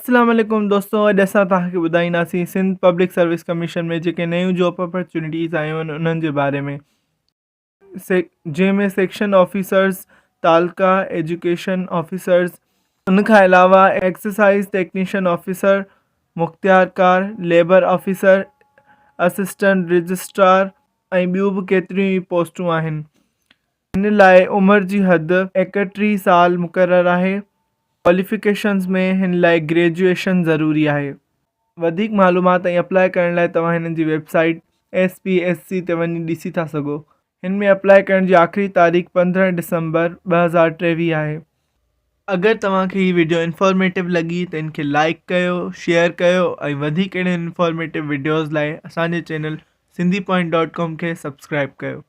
السلام عليڪم دوستو اڄ اسان توهان کي ٻڌائينداسين سنڌ پبلڪ سروس ڪميشن ۾ جيڪي نيون جاب اپرچونٽيز آيون آهن انهن جي باري ۾ جنهن ۾ سيڪشن آفيسرز تعلقه ايجوڪيشن آفيسرز ان کان علاوه ايڪسيسائز ٽيڪنيشن آفيسر مختيارڪار ليبر آفيسر اسسٽنٽ رجسٽرار ۽ ٻيون به ڪيتريون ئي پوسٽون آهن هن لاء عمر جي حد 31 سال مقرر آهي. ڪواليفڪيشنز ۾ هن لاء گريجوئيشن ضروري آهي. وڌيڪ معلومات ۽ اپلاء ڪرڻ لاء توهان هنن جي website S P S C تي وڃي ڏسي ٿا سگهو. هن ۾ اپلاء ڪرڻ جي آخري تاريخ 15 ڊسمبر 2023 آهي. اگر توهان کي هي وڊيو انفارميٽو لڳي ته ان کي لائيڪ ڪيو، شيئر ڪيو ۽ وڌيڪ اهڙين انفارميٽو وڊيوز لاء اسان جي channel Sindhi point dot com کي سبسڪرائيب ڪيو.